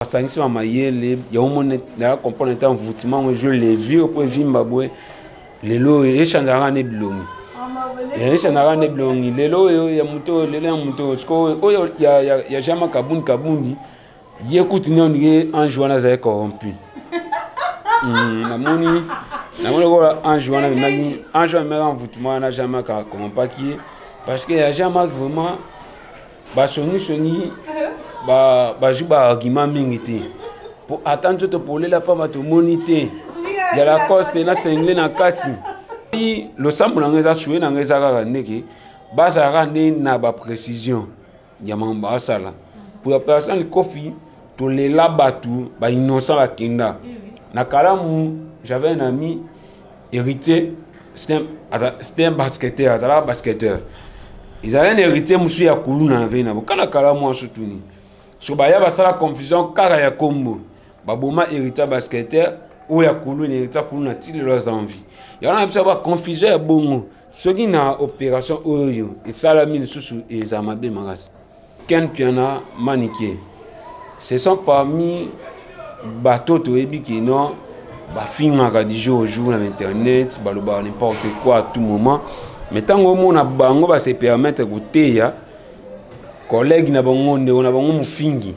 Basangisi ba mayele yango moni na comprendre ete envoûtement ngo je le vis po evimba boye lelo oyo echangeaka nde bilongi, echangeaka nde bilongi lelo oyo ya moto oyo, lelo ya moto oyo. Sikoyo oyo ya Jean-Marc Kabundi Kabundi, ye kutu nde ondike ange wana azali corrompu. Namoni lokola ange wana amemaki, ange wana amemaki envoûtement wana, Jean-Marc acorrompaki ye, parce que ya Jean-Marc vraiment basongisongi bazwi baargument mingi te, po ata nzoto polela pamba tomoni te ya Lacoste na sengle na kati. Losambo na ngai eza suye na ngai eza kaka ndeke bazalaka nde na baprécision ya makambo basala pour la personne Kofi. Tolela bato bainnocent bakenda na Kalamu. J'avais un ami, Héritier, c'était un basketteur, azalaka basketteur. Ezalaki na Héritier mosusu ya kuluna na vei na bokana Kalamu wana. Sotuni so baya basala confusion kaka ya kombo, baboma Héritier basketteur oyo ya kuluna. Héritier kuluna ti lelo aza en vie. Yango na biso baconfusion ya bongo, soki na opération oyo esalami lisusu, eza mabe makasi. Ken Piana, Manike, ce sont parmi bato toyebi ke non, bafingaka du jour au jour na internet, balobaka n'importe quoi à tout moment. Mais ntango omona bango base permettre koteya collègue na bango, ndeko na bango mofingi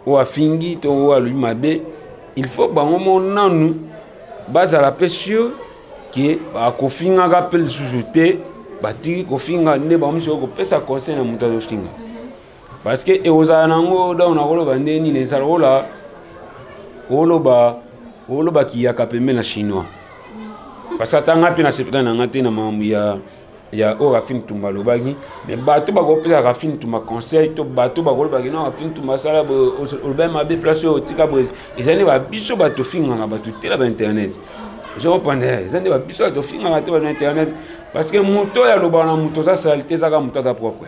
oyo afingi to oyo alobi mabe, il faut bango mo nanu bazala mpe sûr ke bakofingaka mpe lisusu te, batiki kofinga nde bango miso kopesa conseil na moto azofinga, parce que ekozala nango. Donc nakoloba nde nini? Ezala lokola oloba kiyaka pembe na chinois, parce que ata nga mpe nasepela na nga te na makambo ya oyo Rafine Tumba alobaki. Mais bato bakopesa Rafine Tumba conseil to bato bakolobaki non, Rafine Tumba asala olobaki mabe, place oyo otika boye. Ezali nde babiso bato ofingaka bato te na bainternet, ozokomprendre? Eza nde babiso bato ofingaka te bato na internet, parce que moto oyo alobaka na moto aza sale te, ezaka moto aza propre.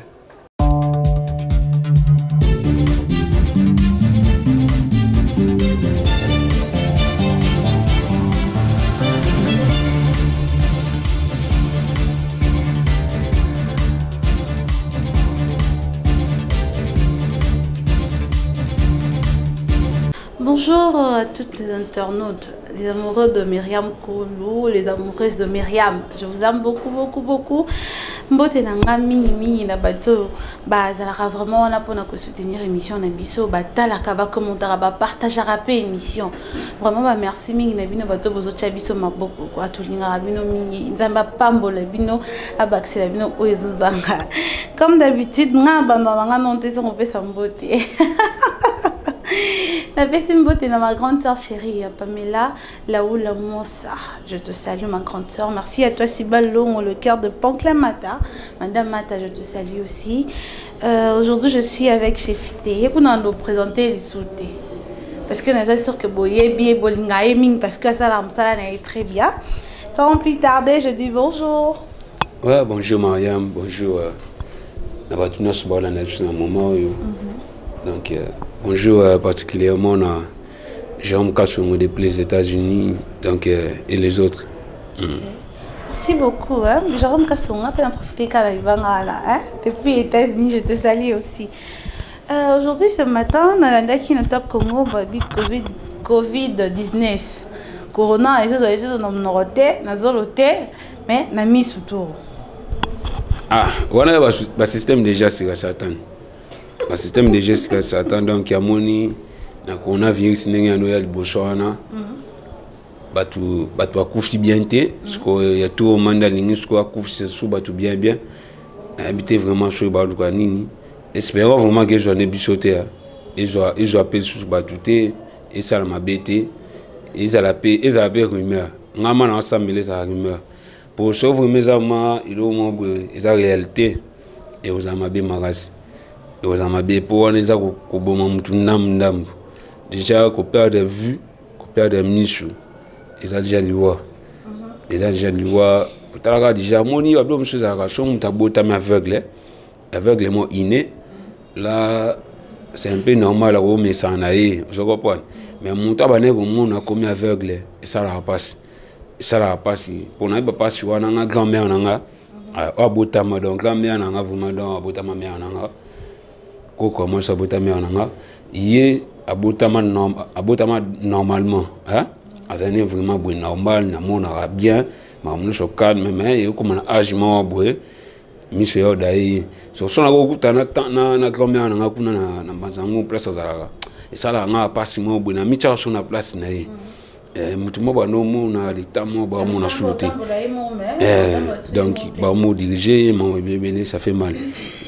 Bonjour à toutes les internautes, les amoureux de Myriam Koulou, les amoureuses de Myriam. Je vous aime beaucoup, beaucoup, beaucoup. Mbote na nga mingi mingi na bato bazalaka vraiment wana mpona kosoutenir émission na biso, batalaka, bacommentaka, bapartageaka mpe émission. Vraiment bamerci mingi na bino bato bozotya biso maboko kwa. Tolingaka bino mingi. Nzambe apambola bino, abakisela bino oyo ezozanga. Comme d'habitude, nga banda na nga non te songo opesa mbote. Napesi mbote na ma grande sœur chérie Pamela Laoula Moussa. Je te salue, ma grande sœur. Merci à toi, Sibal Longo, le cœur de Pancla Mata. Madame Mata, je te salue aussi. Aujourd'hui, je suis avec Chef T. Pour nous présenter les sautés. Parce que nous sommes sûr que boyebi bolinga mingi, parce que ça la ça est très bien. Sans plus tarder, je dis bonjour. Ouais, bonjour Mariam, bonjour. Na bato nyonso baolanda biso na moment oyo. Donc bonjour particulièrement na Jérôme Kassongo depuis les États-Unis, donc et les autres. Okay. Merci beaucoup. Hein? Jérôme Kassongo, après en profiter quand il va là, hein? Depuis les États-Unis, je te salue aussi. Aujourd'hui, ce matin, dans la na Top Congo, babi Covid, Covid-19. Corona, et ça, et ça, na monoko te, na zolo te, mais na misu tour. Ah, wana ba système déjà sika Satan. Ba système déjà sika Satan. Donc amoni na coronavirus ndenge yano ya liboso wana, bato bakufi bien te. Sikoyo ya tour omanda alingi sikoyo akufisa su bato bien bien. Nayebi te vraiment soki baluka nini. Espérons vraiment ke ezwa nde biso te, ezwa mpe lisusu bato te, esala mabe te, ezala mpe rumeur. Nga ma na osambela ezala rumeur, po soki vraiment eza ma eloko moko boye eza réalité, ekozala mabe makasi, ekozala mabe, mpo wana eza koboma motu ndambu ndambu. Déjà koperdre vue, koperdre misu, eza déjà liwa, eza déjà liwa. Otalaka déjà, moni babilo mosusu ezalaka so moto abotami aveugle, aveuglement inné là, c'est un peu normal, akomesana na ye, ozo comprendre? Mais moto abandaki komona akomi aveugle, esalaka mpasi, esalaka mpasi. Mpona yeba mpasi wana, nga grand mère na nga oyo abotama, donc grand mère na nga vraiment, donc abotama mère na nga, koko mwasi abota mère na nga, ye Abotama, abotama normalement, hein? Azali ne vraiment boye normal, namonaka bien, makambo nyonso calme, mais ekokoma na age moko boye, miso ya oda ye. So so nakokutana na grand-mère na nga kuna na Mbanzango, place azalaka, esalaka nga mpasi moko boye, na mitiaka so na place na ye. Motu moko bando omona leta moko baomona sulu te, donc baomodirige ye, mambo ebele, ça fait mal.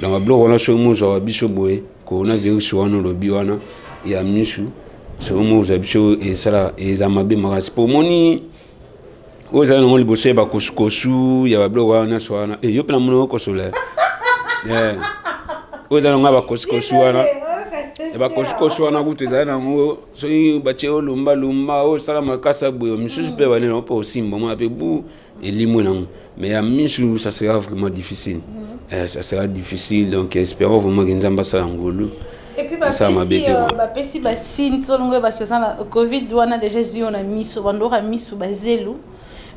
Donc babiloko wana, soki mozwaka biso boye coronavirus wana, olobi wana ya misu, soki mozwa biso, esala eza mabe makasi, po omoni oyo ezali nango liboso ya bakosukosu ya babiloko wana nyonso wana. Yo mpe namoni okosola oyo eza nango ya bakosukosu wana, ya bakosukosu wana kutu ezali nango, soki batie olumbalumba, oyo osala makasa boye, misusu mpe banene mpo osimba mona mpe bu elimwe nango. Mais ya misu, ça sera vraiment difficile, ça sera difficile. Donc espérons vraiment que Nzambe asala ngolu. Et puis bapesi basigne tolongo oyebaki oza na Covid wana déjà, ezwi yo na miso, bandoka miso bazelu,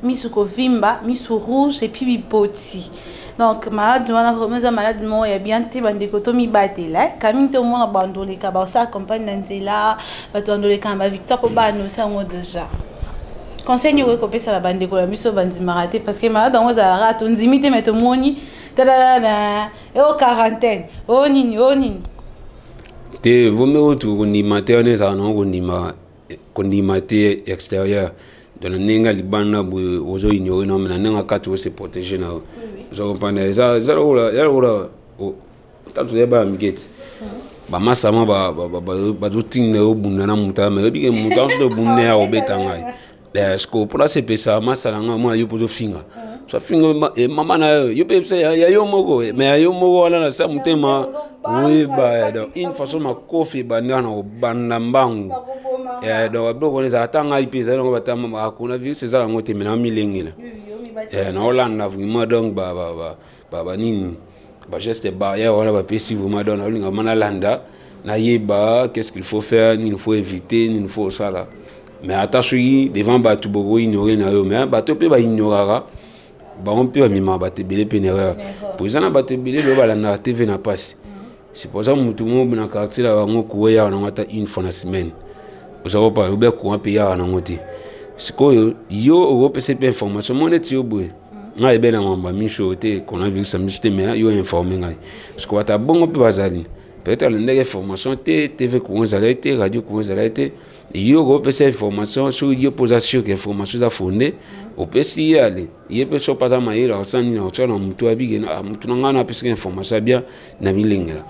miso kovimba, miso rouge et puis bipoti. Donc malade wana vraiment eza malade moko ya bien te. Bandeko, tomibatela kami te. Omona bandoleka basala campagne na nzela, bato bandoleka na bavictoire mpo baannonce yango déjà. Conseil nini okoki kopesa na bandeko na biso bandimaka te? Parce que malade yango ezalaka tondimi te, mais tomoni talalala o quarantaine, o nini, o nini. Te, vomi oyo kondima te wana ezalaka nango kondima, kondima te extérieur. Donc na ndenge ya libanda boye ozo ignore na, na ndenge kati ose protéger na yo, ozo comprendre. Eza lokola tatu toza bana mike ti bamasama bazotinda yo obunda na moto, ama oyebi ke moto wana soki obunda ya kobeta ngai. Parce mpona sepesa masala ngai, mwana yo mpo ozofinga, so afinga mama na yo, yo mpe ya yo moko, mais ya yo moko wana na sa motema oyeba. Donc une façon makofi ebandaka na kobanda mbangu. Donc biloko wana ezala ata ngai mpe ezali nango batama coronavirus eza yango te, mais na milengela naolanda vraiment. Donc banini, bageste barrière wana bapesi vraiment, donc naolinga ma nalanda, nayeba qu'est-ce qu'il faut faire, nini faut éviter, nini faut osala. Mais ata soki devant bato bokoignore na yo, mais bato mpe baignoraka bango mpe bamemaka bato ebele mpe na erreur, po eza na bato ebele loyo balandaka TV na mpasi. C'est pour ça motu moko na quartier na bango, courant yaka nango ata une fois na semaine, oza kopa obe courant mpe yaka nango te. Sikoyo yo okopesa mpe information mo neti yo boye, ngai ebe na mambo ya miso te, coronavirus ya miso te, mais yo informe ngai. Parce que bato ya bongo mpe bazali, peut-être alandaki information te, TV courant ezalaki te, radio courant ezalaki te. Yo okopesa information, soki yo mpo oza sûr ke information eza fondé, opesi ye, ale ye mpe so mpe aza mayele, akosala nini? Akotia na motu abike motu na ngai na apesaka information ya bien na milengela.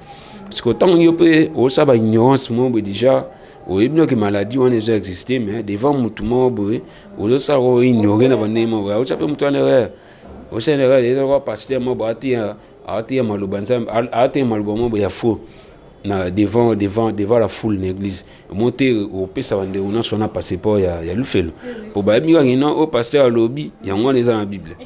Parce que ntango yo mpe osala baignorance moko boye, déjà oyebi noki maladie wana ezo existe, mais devant motu moko boye ozosala oignore na bandenge moko boye, aotya mpe motu wana erreur, osala erreur. Eza kwa pasteur moko boye ateya maloba Nzambe, ateya maloba moko boye ya faux na devant la foule na église mo te, opesa bandeko nyonso wana passeport ya lufelo, po bayebi kaka ino oyo pasteur alobi yango wana eza na Bible.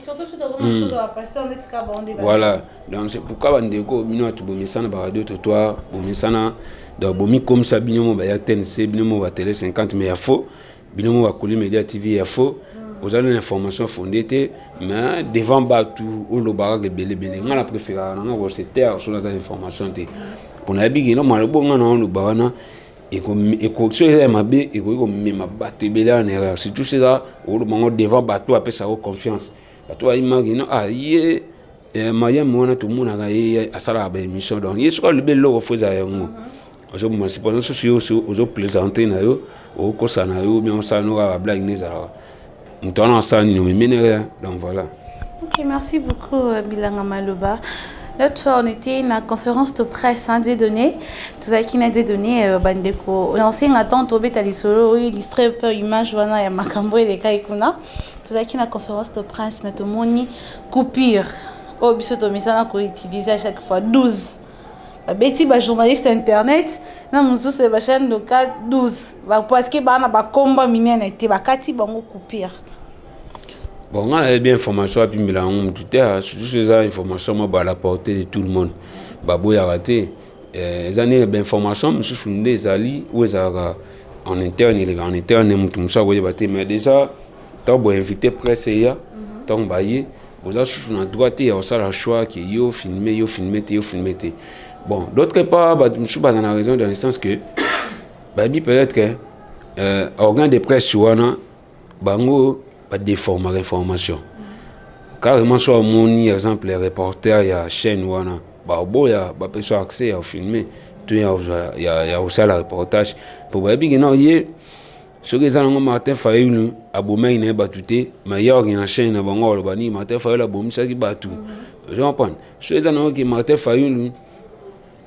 Voilà, donc c'est pourquoi bandeko bino bato bomesana baradio trottoir, bomesana, donc bomikomisa bino mo baya TNC, bino mo batele 50, mais ya faux, bino mo bakoli Média TV ya faux. Ozali na information fondée te, mais devant bato olobaka kaka ebelebele. Ngai na préféraka nanga kose taire so naza na information te, mpo nayebi kino malobo ngai na oloba wana soki eza ya mabe, ekoki komema bato ebele wana na erreur. Surtout so eza oloba ngo devant bato apesaka confiance, bato bayimaki no, ah ye Mariam wana tomonaka ye asalaka baémission, donc ye soki alobi eloko fo ezala yango. Ozomona, supposons sosi yo ozoplaisante na yo, okokosa na yo bien, osala no kaka bablague nde ezalaka, moto wana asala nini? Omemi na erreur. Donc voilà. Ok, merci beaucoup, Bilanga Maloba. L'autre fois, on était na conférence de presse, hein, Dieudonné. Tozalaki na Dieudonné, bandeko. On s'est attend tobeta lisolo, illustrer un peu image wana ya makambo eleka kuna. Tozalaki na conférence de presse, mais tomoni coupure. Oh, biso tomesana ko utiliser à chaque fois 12. Babeti bajournaliste internet na mosusu ya bachaîne locale 12, parce que bana bakomba minene te, bakati bango coupure. Bon, ngai nayebi information apimbela yango motu te, surtout eza information moko à la portée de tout le monde, baboyaka te. Eza ndenge bainformation mosusu nde ezali oyo ezalaka en interne, eleka en interne, motu mosusu akoyeba te. Mais déjà ntango boinvite presse eya, ntango baye, boza susu na droit te ya kosala choix ke yo filme, yo filme te, yo filme te. Bon, d'autre part, bato mosusu baza na raison dans le sens que Bayebi peut-être que organe de presse wana, bango badéformaka information carrément. So amoni exemple reporter ya chaîne wana, baboya bapesa accès ya filmer to ya kosala reportage, mpo bayebi ke no ye, soki eza nango Martin Fayulu abomaki na ye bato te, mais ye akokende na chaîne na bango, aloba nini? Martin Fayulu abomisaki bato. Ozo comprendre? So eza nango ke Martin Fayulu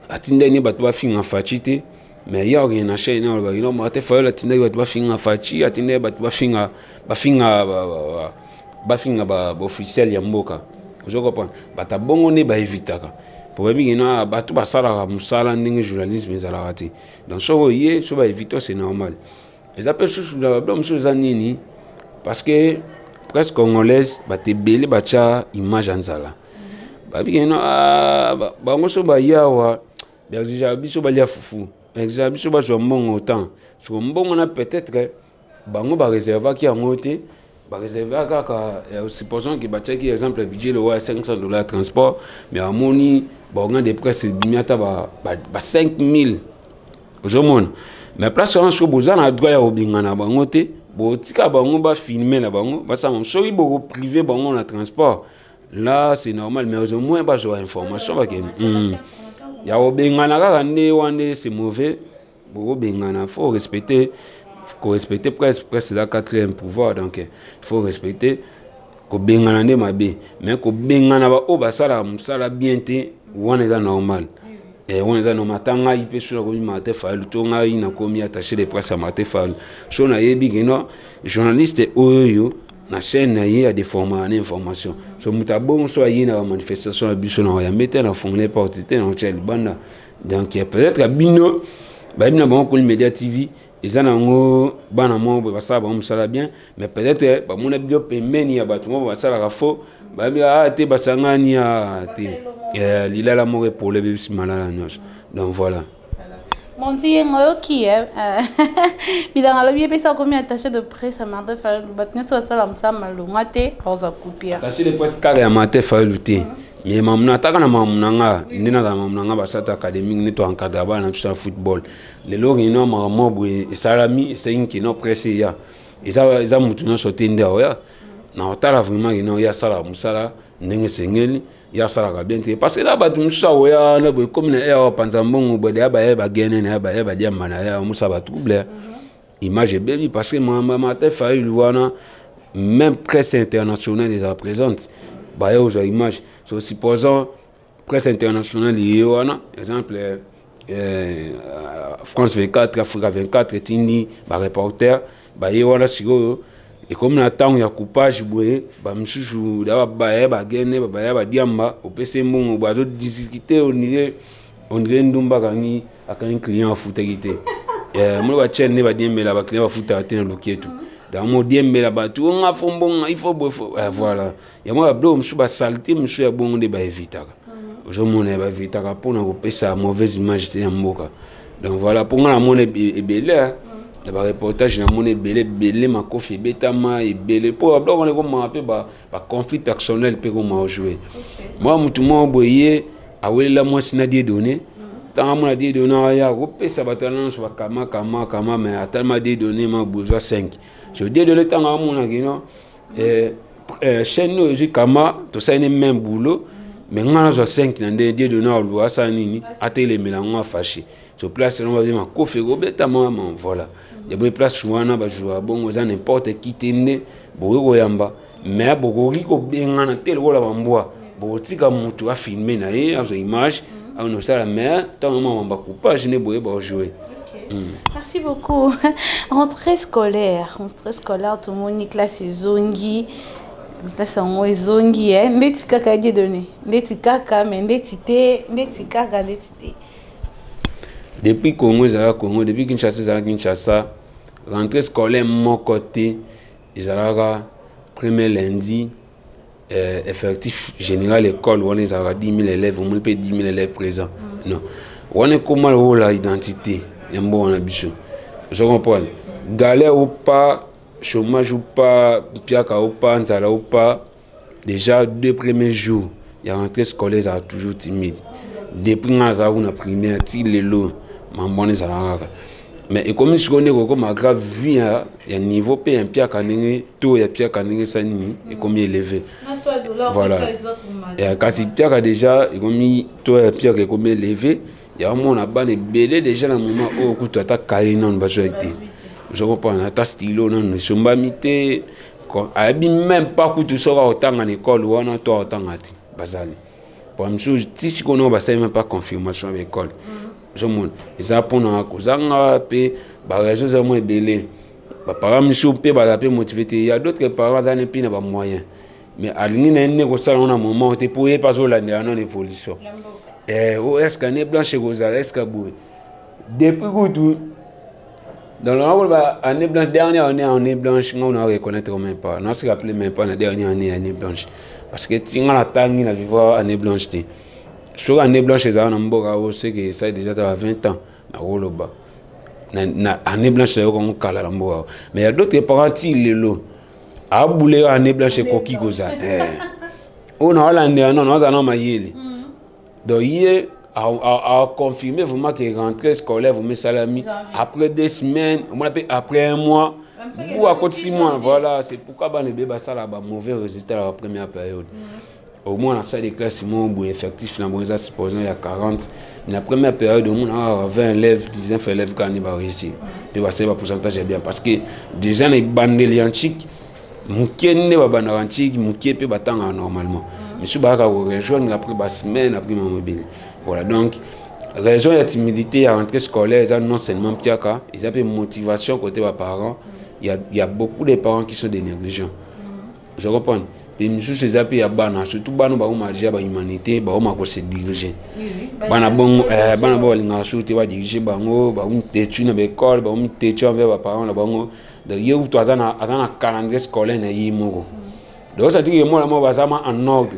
atindaki ne bato bafinga Fatshi te, mais ye akokende na chaîne, alobaki no, Martin Fayulu atindaki bato bafinga Fatshi, atindaki bato bafinga baofficiel ya mboka. Ozo comprendre? Bato abongo nde baevitaka, po bayebi ke na bato basalaka mosala ndenge journalisme ezalaka te. Donc soki oye so baevite, c'est normal. Eza mpe susu na babilo mosusu eza nini? Parce que presse congolaise, bato ebele batya image ya nzala. Bayebi ke no bango so baye awa, baexigeaka biso balia fufu, baexigeaka biso bazwa mbongo autant. Soko mbongo na, peut-être bango bareservaki yango te, bareserve kaka, supposons ke batiaki exemple budget lowa ya 500 $ transport, mais amoni baorgane de presse ebimi ata ba 5000. Ozomona? Mais place wana, soki boza na droit ya kobengana bango te, botika bango bafilme na bango, basala. Soki bokoprive bango na transport, là c'est normal, mais au moins bazwa information, bakende. Ya kobengana kaka nde wana nde c'est mauvais. Bokobengana, faut respecter, korespecter presse. Presse eza quatrième pouvoir, donc il faut respecter. Kobengana nde mabe, mais kobengana baoyo basalaka mosala bien te, wana eza normal. Wana eza normal. Ata ngai mpe so nakomi Martin Fayulu, to ngai nakomi attaché de presse ya Martin Fayulu, so nayebi keno journaliste oyo na chaîne na ye adéformaka na information, so moto abongo so aye na bamanifestation na biso, na koyambe te, na fongole porte te, na kotia libanda. Donc peut-être bino bayebi na bango Koli Media TV eza nango bana moko boye basala bango mosala bien, mais peut-être bamona bino pembeni ya bato moko basalaka faux, bayebi a te, basangani a te, lilala moko epole ebebisi malala nyonso. Donc voilà. Mondi yengo oyoki bilanga alobi epesa komi attaché de presse ya Martin Fayulu, bato nyonso basala mosala malonga te bazwa coupure. Attaché de presse kaka ya Martin Fayulu te, mais mamu ataka na mamu na nga nde nazala mamu na nga basata académique nde toencadre bana na biso na football. Lelo kino makambo boye esalami, esengi kino presse eya, eza motu nyonso te nde aoya na kotala vraiment kino ye asalaka mosala ndenge esengeli, ye asalaka bien te, parce que na bato mosusu aoya wana boye komi na ye awa panza mbongo boye, deya baye bagene na ye, baye badiamba na ye, mosala batrouble, image ebebi. Parce que Martin Fayulu wana, même presse internationale ezala présente, baye kozwa image. So supposons presse internationale ye wana, exemple France 24, Africa 24 etindi bareporter, baye wana. Sikoyo ekomi na ntango ya coupage boye, bamisusu da babaya bagene, babaya badiamba, opesi mbongo boye, azodiscute, on dirait ndumba akangi client afutaki te. Mona bachaine nde badiembela, baclient bafutaka te na loketo, donc modiembela bato onga fo mbongo, il faut boye, fo voilà. Yango babiloko mosusu basaleté mosusu ya bongo nde baevitaka. Ozomona, baevitaka mpona kopesa mauvaise image te ya mboka. Donc voilà, mpo nga namona ebele na bareportage, namona ebele ebele, makofi ebetama ebele, mpo babiloko wana ekomaka mpe baconflit personnel mpe ekoma ojouer. Mwa motu moko boye ye awelela mwasi na Dieudonné, ntango amona Dieudonné aya kopesa bato wana nyonso bakama kama kama, mais atalema Dieudonné ma bozwa 5. So Dieudonné ntango amonaki no chaîne oyo ezwi kama, tosali ne même boulot, mais nga nazwa 5 na nde Dieudonné aluka asala nini? Atelemela yango, afâché. So place wana babe makofi ekobetama. Ma voilà, yaboye place wana bajouaka bongo, eza n'importe qui te nde bokoki koyamba, mais bokoki kobengana te lokola bambwa. Bokotika motu afilme na ye, azwa image, aona osala, mais ntango mama bacoupage nde boye bajoue. Merci beaucoup. Rentrée scolaire, rentrée scolaire, tout le monde, classe ezongi, classe yango ezongi, ndeti kaka Dieudonné, ndeti kaka, mais ndeti te, ndeti kaka, ndeti te. Depuis Congo ezalaka Congo, depuis Kinshasa ezalaka Kinshasa, rentrée scolaire moko te ezalaka premier lundi, effectif général école wana ezalaka 10 000 élèves, omoni mpe 10 000 élèves présents. Non, wana ekóma lokola identité ya mboka na biso. Ozo comprendre? Galère ou pas, chômage ou pas, mpiaka ou pas, nzala ou pas, déjà deux premiers jours ya rentrée scolaire ezalaka toujours timide. Depuis nga nazala kuna primaire ti lelo, mambo wana ezalaka kaka. Mais ekomi sikoyo nde kokoma grave vu ya niveau mpe ya mpiaka, ndenge to ya mpiaka ndenge esali nini, ekomi élevé. Voilà. Kasi mpiaka déjà ekomi, to ya mpiaka ekomi élevé. Ya omona bana ebele déjà na moment oyo kutu ata cahier nanu bazwaki te, ozo comprendre, ata stylo nanu esombami te, ayebi même pas kutu soki akotanga na ekole wana to akotanga te. Bazali po misusu ti sikoyo nao basali même pas confirmation ya baekole. Ozomona eza mpona kozanga mpe baraison eza mwa ebele. Baparent misusu mpe bazala mpe motivé te. Ya d'autres parents aza ne mpe na bamoyen, mais alingi na ye nde kosala ngo na moment te, mpo ye mpe azolandela nano évolution. O est ce que année blanche ekozala, est ce que boye depuis kutu dans le ba année blanche, dernière année, année blanche, nga na reconnaître même pas, na se rappeler même pas na dernière année, année blanche, parce que ti nga na tangi na vivre année blanche te. Soki année blanche ezala na mboka oyo, c'est que esali déjà ta 20 ans nakoloba na année blanche nayoka ngo kala na mboka. Mais ya d'autres parents ti lelo abule yo année blanche ekoki kozala oyo naolandela no naozala na mayele. Donc ye a confirmé vraiment que rentrée scolaire vraiment esalami après 2 semaines, omona mpe après un mois ou akoti 6 mois. Voilà, c'est pourquoi bana ebele basala bamauvais résultat na première période. Au moins na salle de classe moko boye, effectif na bango eza supposons ya 40, na première période omona kaka 20 élèves, 19 élèves kaka nde baréussir, mpe basali bapourcentage ya bien, parce que déjà na ebandeli ya ntiki moke nde babandaka ntiki moke mpe batangaka normalement. Misusu bayaka korejoindre après basemaine, après mamo ebele. Voilà, donc raison ya timidité ya rentrée scolaire eza non seulement mpiaka, eza mpe motivation côté baparents. Il y a beaucoup de parents qui sont des négligents, je comprends. Mpe misusu eza mpe ya bana, surtout bana bakoma déjà bahumanité, bakoma kose diriger. Bana bongo, bana bo balingaka suku te badirige bango, bakomi têtu na baekole, bakomi têtu envers baparent na bango. Donc ye kutu aza na calendrier scolaire na ye moko. Donc c'est-à-dire que mwana moko baza ma en ordre,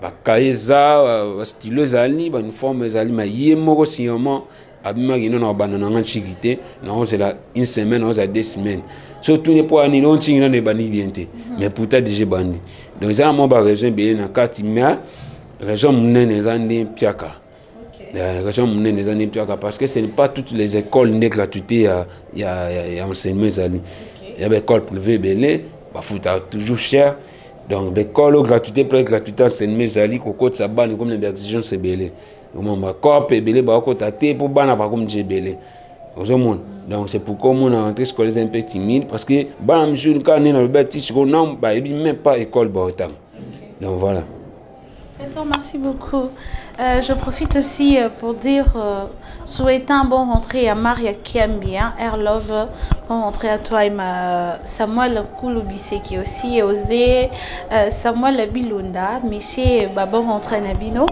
bakaye eza, bastylo ezali, bauniforme ezali, ma ye moko sûrement abimaki no na kobanda nanga ntiki te, nakozela une semaine, nakozela 2 semaines. So tuni mpo ya nini o ntiki nano ebandi bien te, mais pourtant déjà ebandi. Donc eza na mwa baraison ebele na kati, mais raison monene eza nde mpiaka. Raison monene eza nde mpiaka, parce que ce n'est pas toutes les écoles nde gratuité ya enseignement ezali. Ya baécole privée ebele bafutaka toujours cher. Donc baécole oyo gratuité mpe gratuité enseignement ezali, kokotisa bana ekomi na baexigence ebele, omona bacope ebele bakota te mpo bana bakomi ti ebele, ozomona. Donc c'est pourquoi omona rentrée scolaire eza un peu timide, parce que bana misusu kaka nde nalobi ati sikoyo na bayebi même pas école baotanga. Donc voilà. D'accord, merci beaucoup. Je profite aussi pour dire, souhaiter un bon rentrée à Maria Kiambi, hein, Air Love, bon rentrée à toi et ma Samuel Kouloubissé qui aussi osé, Samuel Bilunda, Miché, bah, bon rentrée na bino.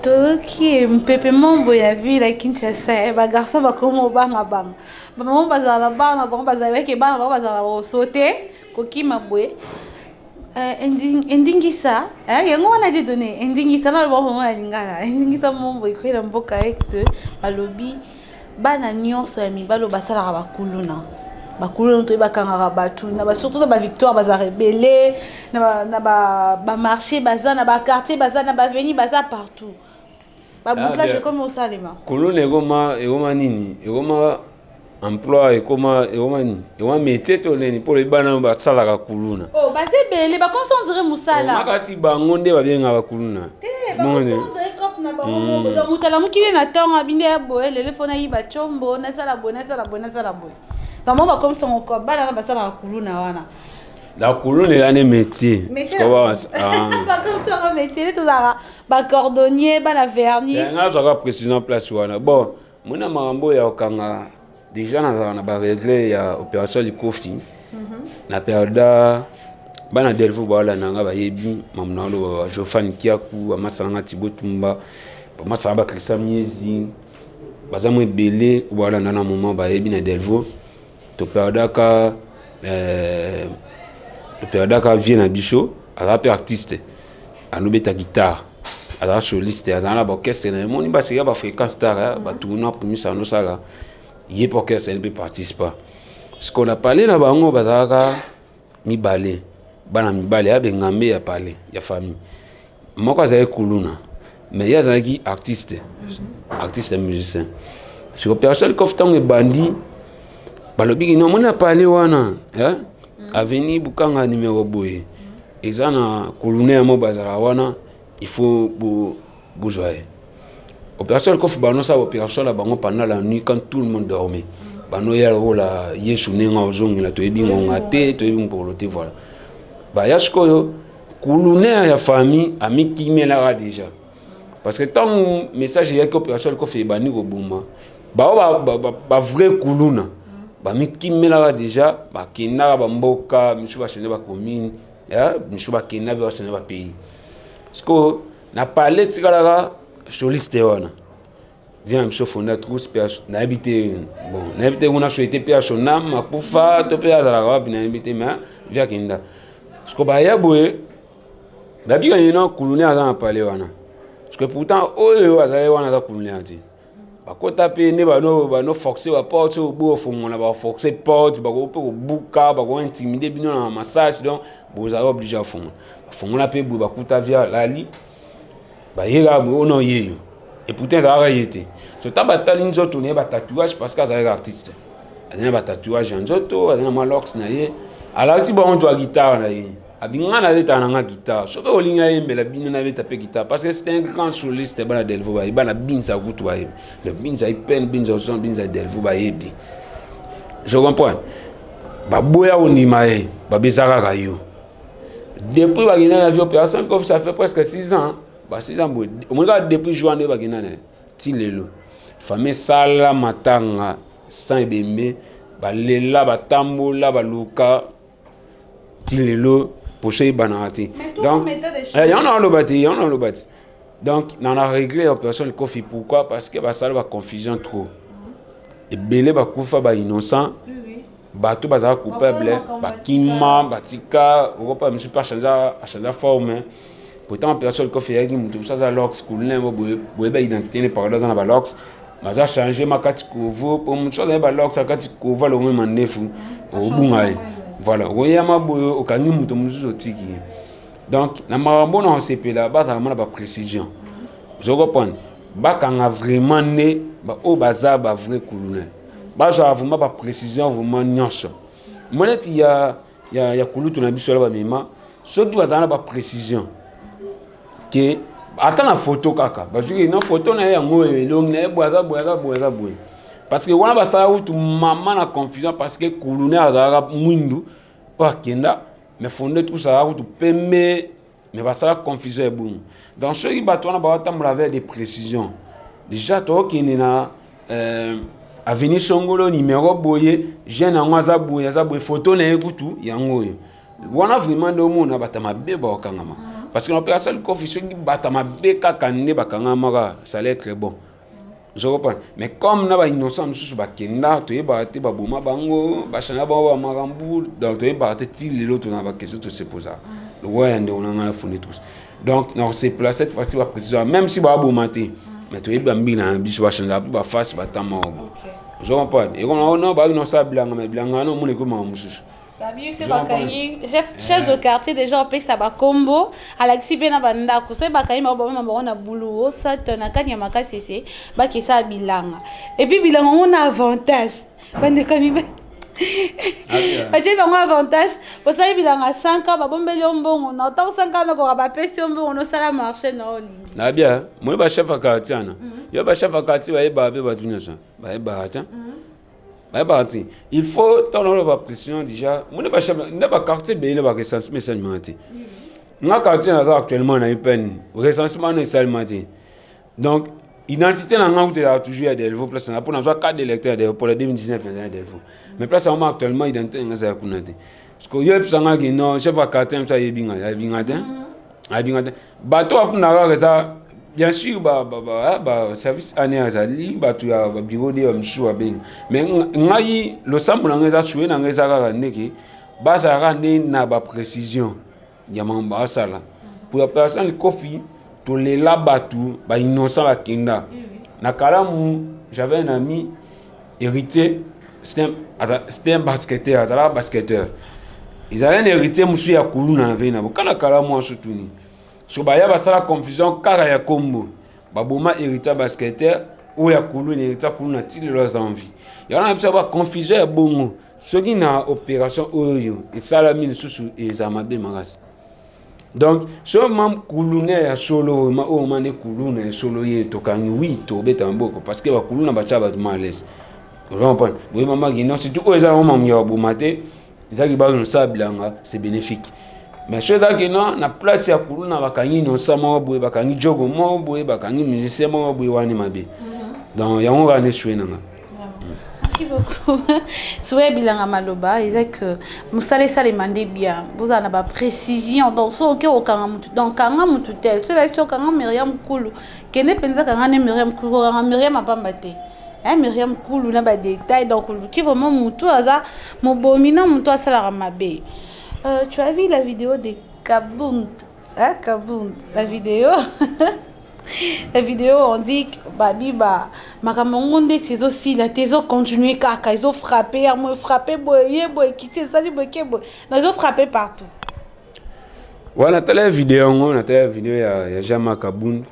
Toyoki mpepe mombo ya ville ya Kinshasa, bagarçon bakoma obanga banga, bamama bazala bana bango bazalaki bana bango bazala kosote kokima boye. Endingisa yango wana di donné endingisa na lobango na lingala, endingisa mombo ekwela mboka ete balobi bana nyonso ya mibali oyo basalaka bakuluna, bakuluna toyebi bakangaka bato na surtout na bavictoire, bazala ebele na bamarché, baza na baquartier, baza na baavenue, baza partout, babouclage ekomi osalema. Kuluna ekoma nini? Ekoma emploi, ekoma nini, ekoma métier to nini? Mpo loyebi bana basalaka kuluna. Oh, baza ebele, bakomisa on dirait mosala. Makasi bango nde babengaka bakuluna. Moto alamukili na ntongo abindi ya boye: lelo fo nayiba tiombo, nasala boye, nasala boye, nasala boye. Donc mo bakomisa ngo bana na basalaka kuluna wana. La kuluna eza nde métier. Bakomisa ngo métier nde tozalaka bacordonnier, bana vernis. Nga azwaka précision place wana. Bon, mona makambo ya kokanga, déjà nazalaka na baregret ya opération likofi na perda bana Delvo baolanda nga, bayebi mamu na oloba, bajofan Kiaku, bamasala nga Tibo Tumba, bamasala baChristian Miezi, baza mo ebele oyo baolanda na moment, bayebi na Delvo toperdaka vie na biso. Aza mpe artiste, anobeta guitare, azala soliste, azala na baorchestre na ye. Moni basika bafréquence star, batournoi premisa anosala ye mpe orchestre mpe participa. Ce qu'on a parlé na bango, bazalaka mibale, bana mibale ya bengambe ya pale ya famille moko azalaki kuluna, mais ye azalaki artiste, artiste musicien. Sur opération Likofi, ntango ebandi, balobi kino omoni na pale wana, eh? Avenue Bukanga numéro boye, eza na colonel mo bazala wana, il faut bozwa ye. Opération Likofi, banosala opération na bango pendant la nuit, quand tout le monde dormait. Banoya lokola Yesu ndenge ozongela, toyebi ngonga te, toyebi mokolo te. Voilà, baya sikoyo, kulunere ya famille amikimelaka déjà, parce que ntango message eyaki, opération Likofi ebandi koboma, bao bavrai kuluna bamikimelaka déjà, bakendaka bamboka misusu, bachange bacommune misusu, bakenda mpe bachange bapays. Sikoyo na pale tikalaka soliste wana, vie na biso Fonda Trousse mpe, nayebi te, bon, nayebi te kuna souhaite mpe ya sonam akufa to mpe azalaka wapi, nayebi te, mais vie akenda. Siko baya boye, babikani no kulune aza na pale wana, parce que pourtant oyo azali wana aza kulune te. Bakota mpe nde bano force baporte oyo bo ofongola, baforce porte, bako mpe kobuka, bakointimide bino na massage, donc bozala obligé afongola. Bafongola mpe boye, bakuta via lali, bayeka boye, ono yeyo, et pourtant ezalaka ye te. So ta batali nzoto na ye, batatouage, parce que azalaka artiste, azali na batatouage ya nzoto, azali na mwa locks na ye. Alakisi bango to ya guitare na ye, abi nga nabetaka na nga guitare, soki olingi ayembela bino, nabeta mpe guitare, parce que c'est un grand soliste. Bana Delvo bayebi, bana Binza kutu bayebi, le Binza Ipen, Binza Oson, Binza Delvo bayebi. Je comprends, baboya kondima ye, babeza kaka yo. Depuis bakenda na vie opération Kofi, ça fait presque 6 ans, ba 6 ans boye. Omoni kaka depuis jour nde bakenda na ye ti lelo, famille esala matanga sans ebembe, balela, batambola, baluka ti lelo, poso eyebanaka te. Donc yango na aloba te, yango na aloba te. Donc na réglé opération Likofi. Pourquoi? Parce que basala baconfusion trop ebele, bakufa bainnocent, bato bazala coupable, bakima, batika okopa misu mpe achange forme. Pourtant opération Likofi eyaki, moto mosu aza lox kulin, boyeba identité ne parole, aza na balox, baza change makati kovo, po mosu azali balox akati kovo, alongwe mandefu, obunga ye. Voilà, okoyama boye, okangi moto mosusu, otiki ye. Donc na makambo na osepela, bazala mona baprécision, ozokoprendre, bakanga vraiment nde baoyo baza bavrai kuluna, bazwaka vraiment baprécision vraiment nyonso. Mo neti ya kulutu na biso ala bamema, soki bazala na baprécision ke ata na photo kaka bazwiki na photo na ye, yango oyo elongi na ye boye, aza boye, aza boye, aza boye, parce que wana basala kutu mama na confusion, parce que kulune azalaka mwindu oyo akenda, mais Fonde Trousse azalaka kutu pembe, mais basala confusion ebongo. Donc soki bato wana baotambola avec des précisions, déjà tokokende na avenue songolo numéro boye, jeune yango aza boye, aza boye, photo na ye kutu yango oyo wana, vraiment nde omona bato mabe bakokangama, parce que na opération Likofi, soki bato mabe kaka nde bakangamaka, ça allait être bon, je comprends. Mais comme na bainnocent mosusu bakenda, toyebaka te, baboma bango, bachanga bango bamakambo, donc toyebaka te ti lelo, tona baquestion tose posaka lokola ya ndeko na ngai afundi tous. Donc na kosepela cette fois-ci baprécision, même si baboma te, mais toyebi bambila na biso, bachangeaka mpe baface, batama obo, ozo comprendre, ekoma no babi nosala bilanga, mais bilanga wana omona ekomaka mosusu. Babi se bakangi chef de quartier déjà, opesa bakombo, alakisi mpe na bandako. Soki bakangi bango, bamema bango na buluwo, soit na kani ya makasi, ese bakesa bilanga, et puis bilanga ngo na avantage, bandeko mibali batie bango avantage. Osali bilanga 5 ans, babombeli yo mbongo na otango 5 ans, nokoka bapesi yo mbongo, nosala marché na olingi. Na bien moi, bachef ya quartier wana, yo bachef ya quartier bayebaka mpe bato nyonso bayebaka te, bayebaka te. Il faut ntango oloba pression déjà, moni bachef nde baquartier ebele, barecensement esalemaka te. Nga quartier naza actuellement na ipene, recensement wana esalema te. Donc identité na nga kutu ezalaka toujours ya Delvo, place na mpo nazwa carte d'électeur ya Delvo pour la 2019, naza ya Delvo, mais place yango actuellement identité na nga ezala kuna te. Parce que yo yebisangaki non, chef ya quartier mosu ayebi nga, ayebi nga te, ayebi nga te. Bato bafundaka kaka eza bien sûr baservice ane azali bato ya babureau de bamosusu babengi, mais ngai losambo na ngai eza, souhait na ngai eza kaka ndeke bazalaka nde na baprécision ya makambo asala pour opération Likofi. Tolela bato bainnocent bakenda na Kalamu. J'avais un ami héritier, c'était un basketteur, azalaka basketteur, ezalaki na héritier mosusu ya kuluna na vei na bokana Kalamu asutuni. So baya basala confusion kaka ya kombo, baboma héritier basketteur. Oyo ya kuluna, eza kuluna ti lelo aza en vie. Yango na biso baconfusion ya bongo, soki na opération oyo esalami lisusu, eza mabe makasi. Donc so ma kuluna ya solo, vraiment oyo ma nde kuluna ya solo, ye tokangi, oui, tobeta maboko, parce que bakuluna batya bato mal à l'aise, comprendre boye mamaki non. Surtout oyo eza nango mamu ya baboma te, ezalaki banosala bilanga, c'est bénéfique. Mais so ezalaki non, na place ya kuluna bakangi nosa moko boye, bakangi jogo moko boye, bakangi musicien moko boye, wani mabe. Donc yango kaka nde souhait nanga. Merci beaucoup. Souhait bilanga maloba eza que mosala esalema nde bien, bozala na baprécision. Donc so oke okanga mutu, donc kanga mutu tel, so ezali so okanga Miriam Kulu, kende mpenza kanga nde Miriam Kulu, kokanga Miriam apamba te, hein, Miriam Kulu na badétail. Donc oluki vraiment mutu aza mobomi na mutu asalaka mabe. Tu as vu la vidéo de Kabund, hein, Kabund, la vidéo, on dit babi ba makambo yango nde esi ezosila te, ezocontinue kaka, ezofrappe yango, efrappe boye, ye boye, ekiti, esali boye, ke boye, na ezofrappe partout. Wana natala video yango, natala video ya Jean-Marc Kabund.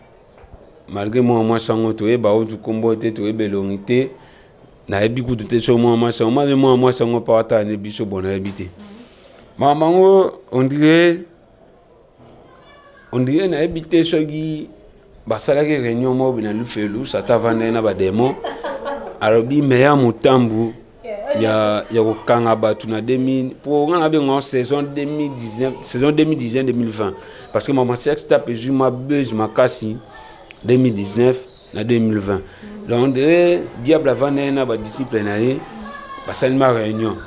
Malgré mwa mwasi yango toyeba oyo kombo te, toyeba elongi te, nayebi kutu te so mwa mwasi yango mabe, mwa mwasi yango mpa atala ne biso bon, nayebi te makambo yango. On dirait nayebi te soki basalaki réunion moko boye na lufelu, sata avandaki na bademo, alobi meya motambu ya kokanga bato na 2000, mpo nga nabenga saison 2019, saison 2019 2020, parce que mama sextape ezwi mwa buzz makasi 2019 na 2020. Donc on dirait diable avandaki na badisciple na ye, basali ma réunion,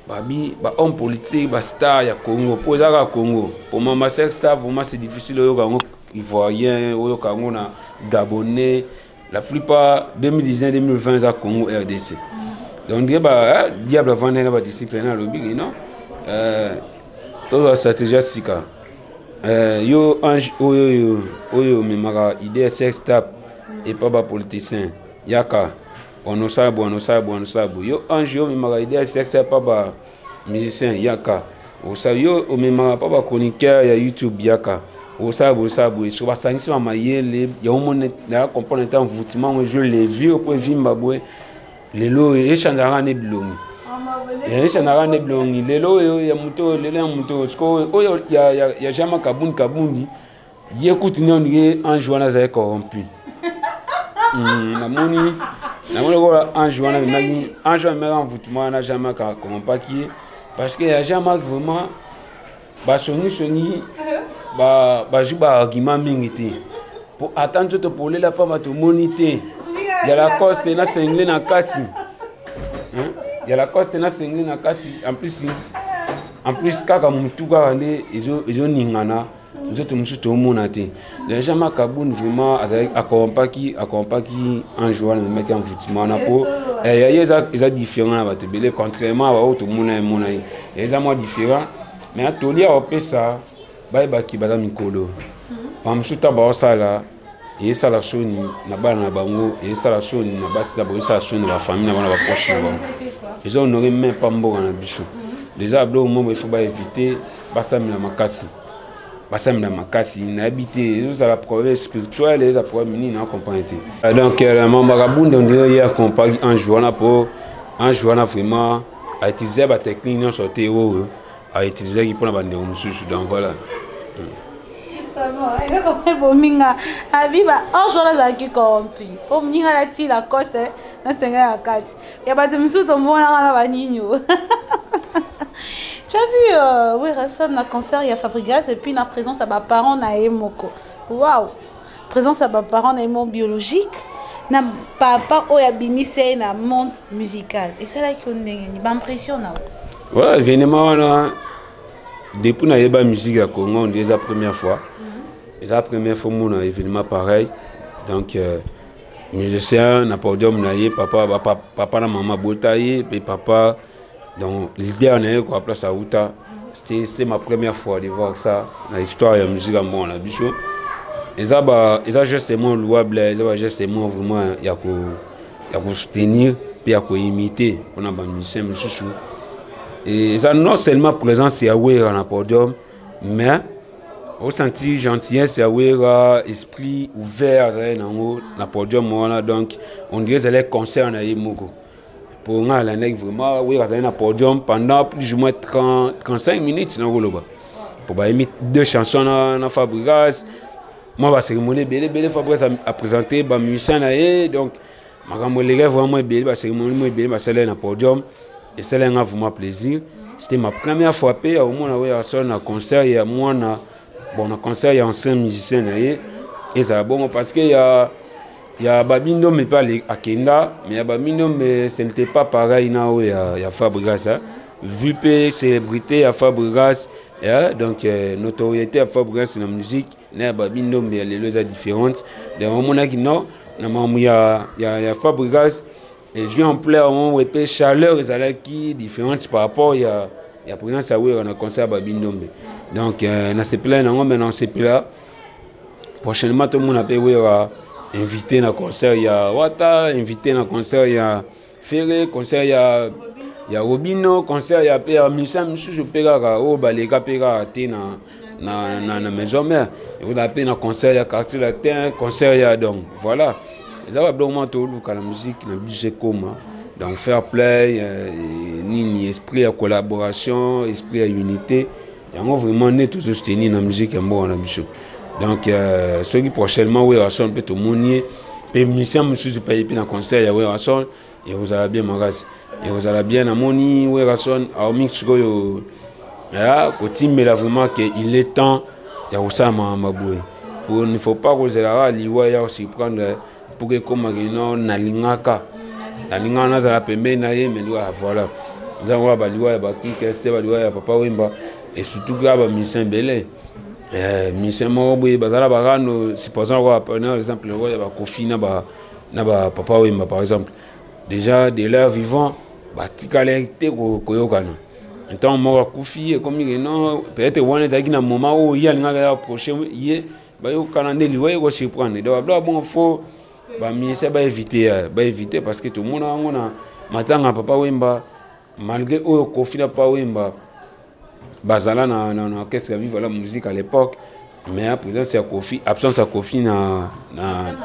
babi bahomme politique, bastar ya Congo, mpo eza kaka Congo. Po mama sextape vraiment, c'est difficile oyoka yango Ivoirien, oyoka yango na Gabonais. La plupart 2019 2020 eza Congo RDC. Donc on dirait ba diable avandaki na badisciple na, alobi non, tozwa stratégie ya sika. Yo ange oyo oyo omemaka idée ya sextape epa bapoliticien, yaka onosala boye, onosala boye, onosala boye. Yo ange yo omemaka idée ya sextape epa bamusicien, yaka osala. Yo omemaka mpa bachroniqueur ya YouTube, yaka osala boye, osala boye. So basangisi bamayele yango, moni naya comprendre te envoûtement ngo, je l'ai vu po evimba boye. Lelo oyo echangeaka nde bilongi, echangeaka nde bilongi. Lelo oyo ya moto oyo, lelo ya moto oyo, sikoyo oyo ya Jean-Marc Kabundi, Kabundi ye kutu nde ondike ange wana azali corrompu. Namoni lokola ange wana amemaki, ange wana amemaki envoûtement wana, Jean-Marc acorrompaki ye, parce que ya Jean-Marc vraiment basongisongi bazwi baargument mingi te, po ata nzoto polela pamba tomoni te ya Lacoste na sengle na kati, ya Lacoste na sengle na kati. En plus kaka motu kaka nde ezoningana, nzoto mosusu tomona te. Donc Jean-Marc Kabund vraiment azalaki acorrompaki ange wana, amemaki envoûtement wana, po ya ye eza différent na bato ebele, contrairement a baoyo tomona ye, mona ye eza mwa différent. Mais tolia opesa bayebaki baza mikolo, bamosusu ntango baosala, eyesala soni na bana na bango, eyesala soni na basi na bango, eyesala soni na bafamille na bango, na baproche na bango, eza honore même pa mboka na biso. Déjà biloko moko il faut baéviter, basamela makasi, basamela makasi. Nayebi te ezozala problème spirituel, eza problème nini, na comprendre te. Donc mama Kabund, on dirait ye acorrompaki ange wana, po ange wana vraiment autiliser batechnique nyonso te oyo autilisaki mpona bandeko mosusu. Donc voilà. Eloko ebominga abi ba ange wana azalaki corrompu, po moninga nati Lacoste nasenga ya kati ya bato mosusu tomonaka na banini. Tu as vu Werrason na concert ya Fabregas, et puis na présence ya baparent na ye moko? Wow, présence ya baparent na ye moko biologique, na papa oyo abimisi ye na monde musical, esalaki yo ndenge nini, baimpression na yo? Ouais, événement wana, depuis nayeba musique ya Congo, on eza première fois, eza première fois mona événement pareil. Donc musicien na podium na ye, papa, papa na mama bota ye mpe papa, donc leader na ye quoi, place auta. C'était ma première fois de voir ça na histoire ya musique ya mboka na biso. Eza ba eza geste moko louable, eza ba geste moko vraiment ya kosoutenir mpe ya koimiter mpona bamusicien mosusu. Eza non seulement présence ya Wera na podium, mais Osentir gentillesse ya Wera, esprit ouvert azalaki nango na podium wana. Donc on dirait ezalaki concert na ye moko. Mpo ngai alandaki vraiment, Wera azalaki na podium pendant plus ou moins 30, 35 minutes nakoloba, mpo bayembi deux chansons na Fabrigas, mwa bacérémonie ebele ebele. Fabrigas aprésente bamusicien na ye, donc makambo eleki vraiment ebele, bacérémonie mo ebele basalaki na podium. Esalaki nga vraiment plaisir. C'était ma première fois mpe ya komona Werrason na concert ya mwana, bon, na concert ya ancien musicien na ye. Ezala bongo parce que ya Babi Ndombe mpe akenda, mais ya Babi Ndombe, ce n'était pas pareil na oyo ya Fabrigas, hein. Vu mpe célébrité ya Fabrigas, yeah, donc notoriété ya Fabrigas na musique na ya Babi Ndombe ya lelo eza différente. Donc omonaki non, na makambo ya Fabrigas ezwi ampleur moko mpe chaleur ezalaki différente par rapport ya présence ya Wera na concert ya Babi Ndombe. Donc nasepela nango, mais nasepela prochainement tomona mpe Wera invité na concert ya Wata, invité na concert ya Ferre, concert ya Robino, concert ya mpe ya musicien misusu mpe kaka oyo baleka mpe kaka te na Maison Mère. Ekozala mpe na concert ya Quartier Latin, concert ya, donc voilà, eza babiloko moko toluka na musique na biso ekoma. Donc fair play, nini, esprit ya collaboration, esprit ya unité, yango vraiment nde tozosoutenir na musique ya mboka na biso. Donc soki prochainement Werrason mpe tomoni ye mpe musicien mosusu mpe aye mpe na concert ya Werrason, ekozala bien makasi, ekozala bien. Namoni Werrason aomi sikoyo kotimbela vraiment ke il est temps ya kosala makambo boye, pour ne faut pas kozela kaka liwa ya kosurprendre pour ke ekomaki no nalingaka nazala pembeni na ye. Mais liwa, voilà, eza ngoka baliwa ya bakikes te, baliwa ya Papa Wemba et surtout kaka bamusicien ebele, musicien moko boye bazala bakano. Supposons kwa na exemple oyo ya bakofi na bapapa Wemba par exemple, déjà de leur vivant batikala te koyokana. Ntango moko akufi, ekomi ke non, peut-être wana ezalaki na moment oyo ye alingaka ya approche ye, bayokana, nde liwa ekosurprendre. Donc babiloko bongo, faut bamusicien baévite, parce que tomona yango na matanga ya Papa Wemba. Malgré oyo Kofi na Papa Wemba bazala na orchestre ya Viva la Musique à l'époque, mais présence ya Kofi, absence ya Kofi na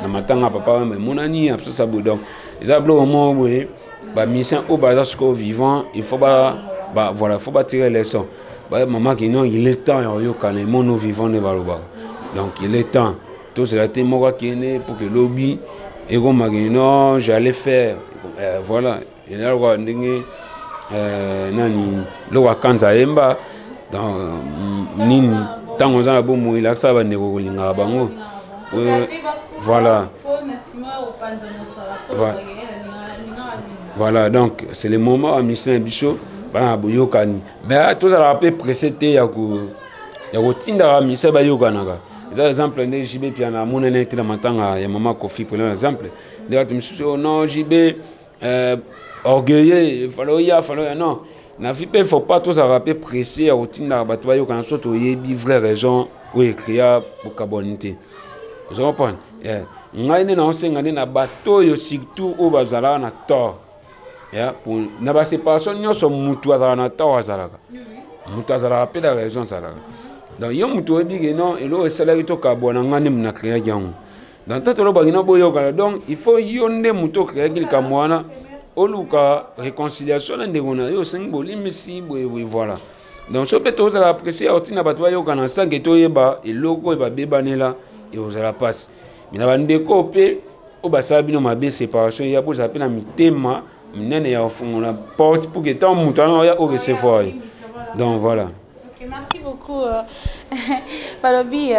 matanga ya Papa Wemba emonani, absence ya boye. Donc eza biloko moko boye, bamusicien oyo baza sikoyo vivant, il faut ba voilà, faut batirer leçon. Mama kino, il est temps ya koyokana, emono vivant nde balobaka. Donc il est temps tozela te moko akende pour que lobi ekomaki non, j'allais faire, voilà, eza lokola ndenge nani, loko akanza ayemba. Donc nini, ntango oza na bomoi, lakisa bandeko kolingaka bango, voilà. Voilà, donc c'est le moment bamusicien na biso bana na boyokani, mais tozalaka mpe pressé te ya kotindaka bamusicien bayokanaka. Eza exemple nde JB Piana amonani te na matanga ya mama Kofi. Prenons exemple nde bato misusu: oh non, JB orgueilleux, fallait oya, fallait oya. Non, na vie mpe faut pas tozalaka mpe pressé ya kotindaka bato bayokana so toyebi vraie raison oyo ecréa bokabwani te. Oza comprendre? Ngai nde naosenga nde na bato oyo surtout oyo bazalaka na tort na baséparation nyonso. Mutu azalaka na tort, azalaka mutu azalaka mpe na raison azalaka. Donc yo mutu oyebi ke non, eloko esalaki tokabwana, ngai nde na créaki yango. Donc ntango tolobaki na boyokana, donc il faut yo nde motu ocréaki likambo wana oluka réconciliation na ndeko na yo, osengi bolimbisi boyeboye, voilà. Donc so mpe tozala pressé ya kotinda bato bayokana sans que toyeba eloko oyo babebanela, ekozala mpasi. Mais na bandeko mpe oyo basala bino mabe, séparation ya, bozala mpe na mitema minene ya kofungola porte pour que ntango moto wana oya orecevoir ye. Donc voilà. Ok, merci beaucoup. Balobi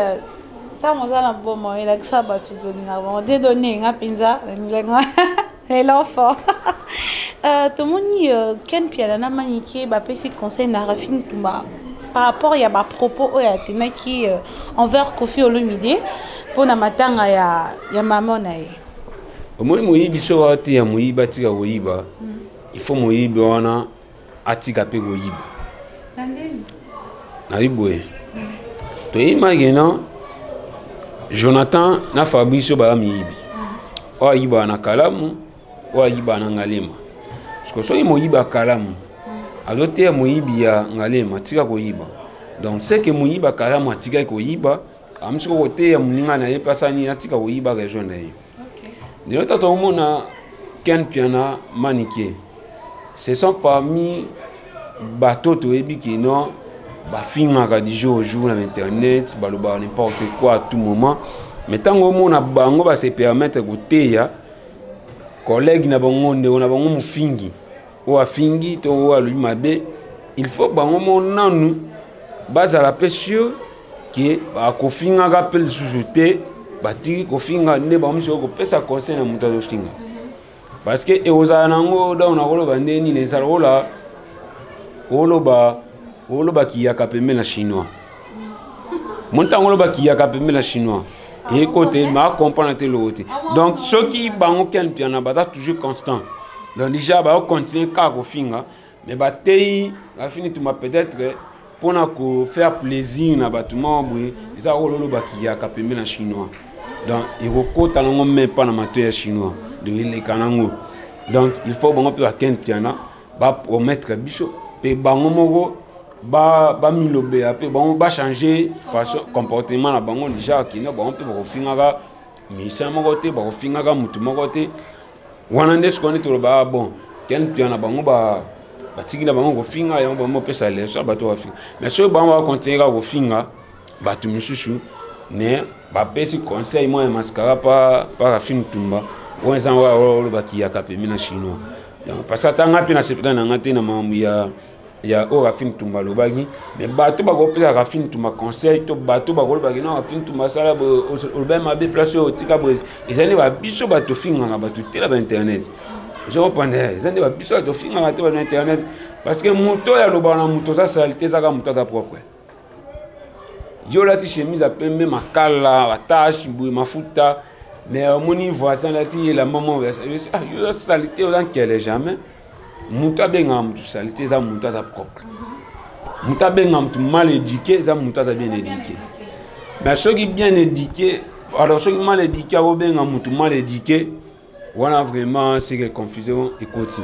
ntango oza na bomoi, elakisa bato kolingaka bango. Dieu donné nga mpenza l'enfant. Tomoni Ken Piala na Manike bapesi conseil na Rafine Tumba par rapport ya bapropos oyo atenaki envers Kofi Olomide mpona matanga ya mama na ye. Omoni, moyibi soki awa te ya moyibi atika koyiba, il faut moyibi wana atika mpe koyiba. Nayebi boye, toyebaki no Jonathan na Fabrice oyo baza miyibi, oyo ayibaka na Kalamu, oyo ayibaka na Ngalema. Parce soki moyibi ya Kalamu azoteya moyibi ya Ngalema tika koyiba, Donc c'est que moyiba kalamu atikaki koyiba, amisi koteya moninga na ye mpe asala nini, atika koyiba, rejoindre ye. Lelo tata omona Ken Piana, Manike, ce sont parmi bato toyebi ke non, bafingaka du jour au jour na internet, balobaka n'importe quoi à tout moment. Mais ntango omona bango base permettre koteya collègue na bango, ndeko na bango mofingi oyo afingi to oyo alobi mabe, il faut bango mo nanu bazala mpe sûr ke bakofingaka mpe lisusu te, batiki kofinga nde bango miso kopesa conseil na moto azofinga, parce que ekozala nango. Donc nakoloba nde nini, ezala lokola oloba kiyaka pembe na chinois. Mo ntango oloba kiyaka pembe na chinois, ekote ma comprendre te eloko te. Donc soki bango Ken Piana baza toujours constant, donc déjà bakocontinue kaka kofinga, mais bateyi bafini tuma peut-être mpona kofaire plaisir na bato moko boye. Eza oyo oloba kiyaka pembe na chinois, donc ekokota nango même mpa na mato ya chinois, donc eleka nango. Donc il faut bango mpe baKen Piana bapromettre biso mpe bango moko bamilobela mpe bango bachange façon comportement na bango. Déjà akenda bango mpe bakofingaka musicien moko te, bakofingaka motu moko te. Wana nde sikoyo nde toloba bon, Ken Piana bango batiki na bango kofinga yango, bango bapesa leçon bato bafinga. Mais soki bango bakontinue kaka kofinga bato misusu, mais bapesi conseil moko ya mascara pa Rafine Tumba, wana eza oloba kiyaka pembe na chinois. Donc parce que ata nga mpe nasepela na nga te na makambo ya oyo Rafine Tumba alobaki, mais bato bakopesa Rafine Tumba conseil to bato bakolobaki non, Rafine Tumba asala olobaki mabe, place oyo otika boye. Eza nde babiso bato ofingaka bato te na bainternet, ozokomprendre? Eza nde babiso bato ofingaka te bato na internet, parce que moto oyo alobaka na moto oza sale te, ezaka moto aza propre. Yo olati chemise ya pembe, makala, batache boye, mafuta, mais omoni voisin alati elamba moko, yo oza sale te, oza nkele. Jamais moto abengaka motu sale te, eza moto aza propre. Moto abengaka motu mal éduqué, eza moto aza bien éduqué. Mais soki bien éduqué, alors soki mal éduqué akobenga motu mal éduqué, wana vraiment c'est que confusion ekoti.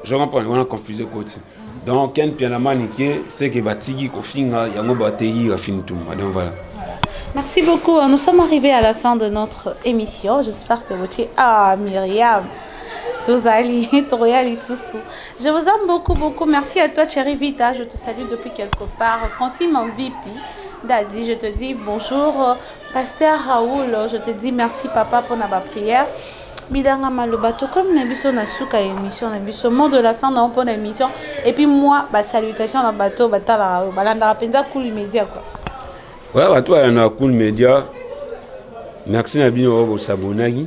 Je comprends, wana confusion ekoti. Donc Ken Piana, Manike, c'est que batiki kofinga yango, bateyi Rafine Tumba. Donc voilà. Merci beaucoup. Nous sommes arrivés à la fin de notre émission. J'espère que vous êtes. Ah, Myriam. Tozali, Toyali Soussou. Je vous aime beaucoup, beaucoup. Merci à toi, Thierry Vita. Je te salue depuis quelque part. Francine, mon VP. Dadi, je te dis bonjour. Pasteur Raoul, je te dis merci, papa, pour ma prière. Bidanga maloba, tokomi na biso na suka ya émission na biso, mot de la fin na mpona émission, et puis moi basalutation na bato batalaka, balandaka mpenza Cool Média quoi. Ouais, bato balandaka Cool Média, merci na bino oyo bosabonaki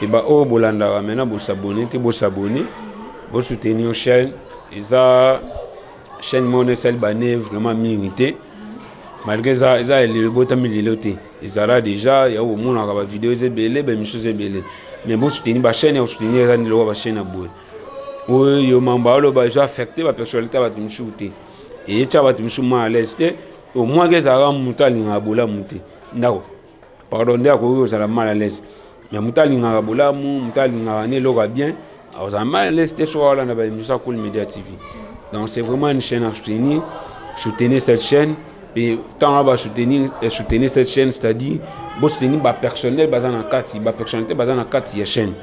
e baoyo bolandaka. Maintenant bosabone te, bosabone, bosoutenir chaîne. Eza chaîne moko esali bane vraiment mingi te, malgré eza elelo ebotami lelo te, ezala déjà ya omonaka bavideo eza ebele, baémission eza ebele. Mais bosoutenir bachaîne ya kosoutenir eza nde lokola bachaîne ya boye oyo mambo aloba ezo affecte bapersonnalité ya bato misusu te, eyetya bato misusu mal à l'aise te. Au moins ke ezalaka moto alingaka bolamu te, ndako pardon, nde akoki kozala mal à l'aise. Mais moto alingaka bolamu, moto alingaka nde eloko ya bien, akozala mal à l'aise te soki aolanda baémission ya Cool Media TV. Donc c'est vraiment une chaîne à soutenir. Soutenez cette chaîne. Et tant ba soutenir, soutenir cette chaîne, c'est-à-dire bosoutenir bapersonnel baza na kati, bapersonnalité baza na kati ya chaîne,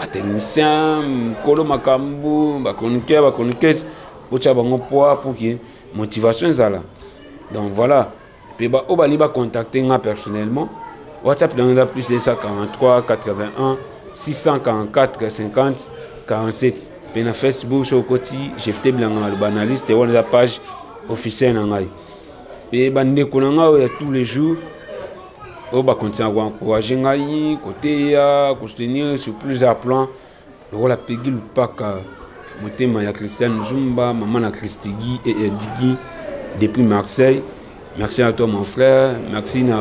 batechnicien, nkolo makambo, bachroniqueur, bachroniqueuse, botya bango poids pour que motivation ezala. Donc voilà. Mpe baoyo balingi bacontacte nga personnellement, WhatsApp nango eza +243 81 644 50 47. Mpe na Facebook, soki okoti Jefte Bilanga Maloba analyste, wana eza page officielle na ngai. Mpe bandeko na ngai oyo ya tous les jours oyo bakontinua koencourage ngai, koteya, kosoutenir sur plusieurs plans, lokola Pegi Lupaka, motema ya Christiane Zumba, mama na Christigi et Edigi depuis Marseille, merci à toi mon frère. Merci na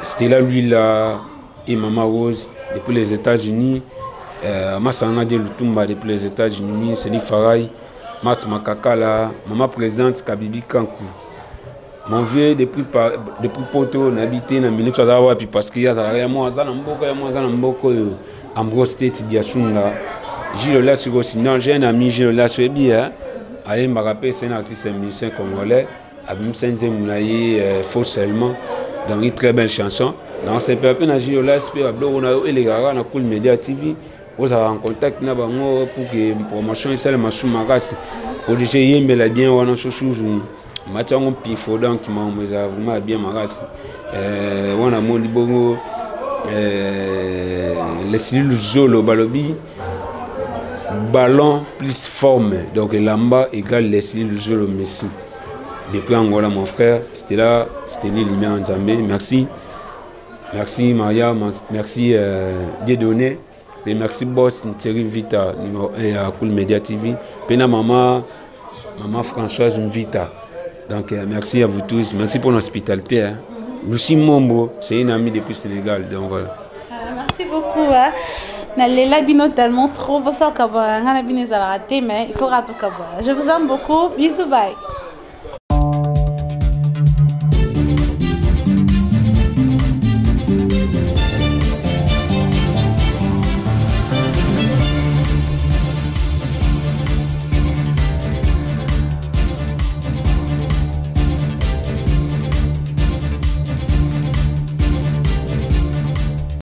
Stella Luila et Mama Rose depuis les États-Unis, Masanga de Lutumba depuis les États-Unis, Seli Farai, Mats Makakala, Mama Présidente Kabibi Kankou, mon vieux depuis Poto, nayebi te na minute aza wapi, parce que ye azalaka ya mo aza na mboka, ya mo aza na mboka oyo. Ambrose State Diasunga, Gilles Olas aussi. Non, j'ai un ami Gilles Olas, oyebi, ayembaka mpe, c'est un artiste musicien congolais. Abimisa nzembo na ye faux seulement. Donc une très belle chanson. Donc c'est mpe na Jules mpe babiloko na yo elekaka na Cool Media TV. Ozalaka en contact na bango pour que promotion esalema su makasi. Prodige eyembela bien wana sosuzu mati yango mpifo. Donc makambo ezala vraiment ya bien makasi. Wana moni bongo Leslie Luzolo, balobi ballon plus forme, donc elamba égale Leslie Luzolo Messi depuis Angola. Mon frère, c'était là, c'était Lumière Nzambe. Merci, merci Maria, merci Dieudonné et merci boss Thierry Vita, numéro 1 à Cool Media TV, pena maman Françoise Mvita. Donc merci à vous tous, merci pour l'hospitalité, hein. Lucie Mombo, c'est une amie depuis Sénégal, donc voilà. Merci beaucoup, hein. Nalela bino tellement trop, bosaka nga na bino ezalaka te, mais il faut ratoka. Je vous aime beaucoup, bisous, bye.